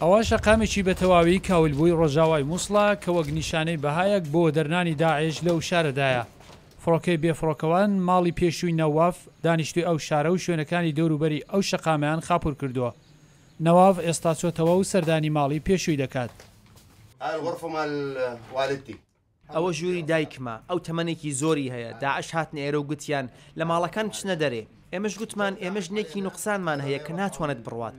ئەوە شەقامێکی بە تەواوی کاولبووی ڕۆژاوای موسڵە کە وەک نیشانەی بەهایەک بۆ دەرنانی داعش لەو شارەدایە. فڕۆکەی بێفڕۆکەوان ماڵی پێشووی نەواف، دانیشتووی ئەو شارە و شوێنەکانی دەوروبەری ئەو شەقامەیان خاپوور کردووە. نەواف ئێستا چۆتەوە و سەردانی ماڵی پێشووی دەکات. ئەوە ژووری دایکمە، ئەو تەمەنێکی زۆری هەیە، داعش هاتنە ئێرە و گوتیان لە ماڵەکان بچنە دەرێ، ئێمەش گوتمان ئێمە ژنێکی نوقسانمان هەیە کە ناتوانێت بڕوات،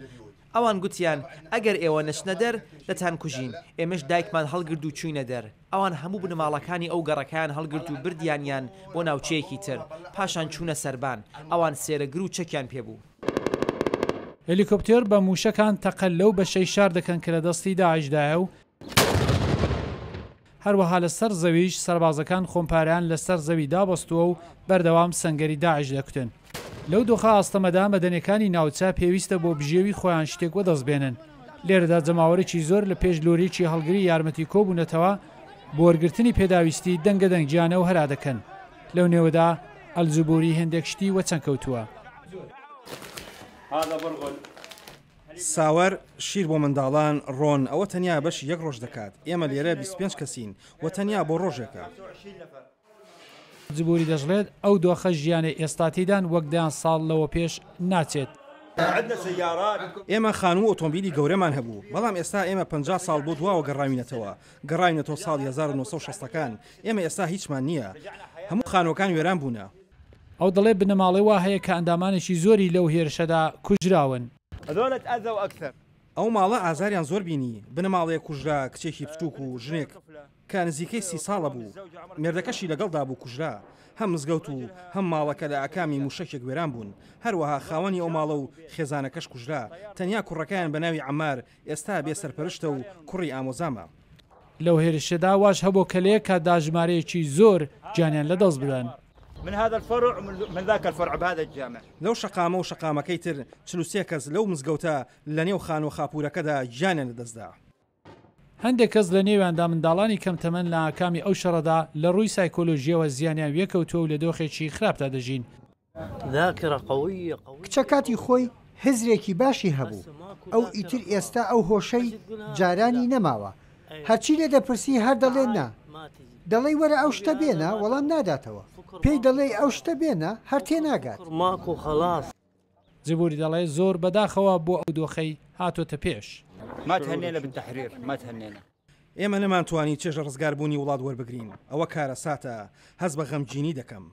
ئەوان گوتیان ئەگەر ئێوە نەچنە دەر دەتانکوژین، ئێمەش دایکمان هەڵگرت و چووینە دەر، ئەوان هەموو بنەماڵەکانی ئەو گەڕەکەیان هەڵگرت و بردیانیان بۆ ناوچەیەکی تر، پاشان چوونە سەربان، ئەوان سێرەگر و چەکیان پێبوو. هێلیکۆپتێر بە مووشەکان تەقە لەو بەشەی شار دەکەن کە لە دەستی داعشدایە و هەروەها لە سەر زەویش سەربازەکان خۆمپارەیان لە سەر زەوی دابەستووە و بەردەوام سەنگەری داعش دەکوتن. لەو دۆخە ئاستەمەدا مەدەنیەکانی ناوچە پێویستە بۆ بژێوی خۆیان شتێک وەدەست بێنن. لێرەدا جەماوەرێکی زۆر لە پێش لۆریەکی هەڵگری یارمەتی کۆبوونەتەوە بۆ وەرگرتنی پێداویستی دەنگە دەنگیانە و هەرا دەکەن. لەو نێوەدا ئەلجبوری هێندێک شتی وەچەنگ کەوتووە. ساوەر، شیر بۆ منداڵان، ڕۆن، ئەوە تەنیا بەشی یەک ڕۆژ دەکات، ئێمە لێرە 25 کەسین و تەنیا بۆ ڕۆژێکە. جبوری دەشڵێت، ئەو دۆخە ژیانەی ئێستا تێیدان وەک دەیان ساڵ لەوە پێش ناچێت. ئێمە خانوو و ئۆتۆمبیلی گەورەمان هەبوو، بەڵام ئێستا ئێمە 50 ساڵ بۆ دواوە گەڕاوینەتەوە، گەڕاوینەتەوە ساڵی 1960 ەکان، ئێمە ئێستا هیچمان نییە، هەموو خانووەکان وێران بوونە. ئەو دەڵێ بنەماڵەی وا هەیە کە ئەندامانێکی زۆری لەو هێرشەدا کوژراون. ئەو ماڵە ئازاریان زۆر بینی، بنەماڵەیەک کوژرا، کچێکی بچووک و ژنێک کە نزیکەی 30 ساڵە بوو، مێردەکەشی لەگەڵدا بوو کوژرا. هەم مزگەوت و هەم ماڵەکە لە ئاکامی مووشەکێک وێران بوون. هەروەها خاوەنی ئەو ماڵە و خێزانەکەش کوژرا. تەنیا کوڕەکەیان بە ناوی عەمار ئێستا بێ سەرپەرشتە و کوڕی ئامۆزامە. لەو هێرشەدا واش هەبوو کە لە یەک کاتدا ژمارەیەکی زۆر گیانیان لەدەست بدەن. لەو شەقامە و شەقامەکەی تر 43 کەس لەو مزگەوتە لەنێو خانووە خاپوورەکەدا گیانیان لەدەستدا. هەندێک کەس لە نێویاندا منداڵانی کەم تەمەن لە ئاکامی ئەو شەڕەدا لە ڕووی سایکۆلۆژییەوە زیانیان وێکەوتووە و لە دۆخێکی خراپدا دەژین. کچە کاتی خۆی هزرێکی باشی هەبوو، ئەو ئیتر ئێستا ئەو هۆشەی جارانی نەماوە، هەرچی لێ دەپرسی هەر دەڵێ نا، دەڵێی وەرە ئەو شتە بێنە وەڵام ناداتەوە، پێی دەڵێی ئەو شتە بێنە هەر تێناگات. جبوری دەڵێ زۆر بەداخەوە بۆ ئەو دۆخەی هاتۆتە پێش. ئێمە نەمانتوانی چێژ لە ڕزگاربوونی وڵات وەربگرین، ئەوە کارەساتە، هەست بە غەمگینی دەکەم.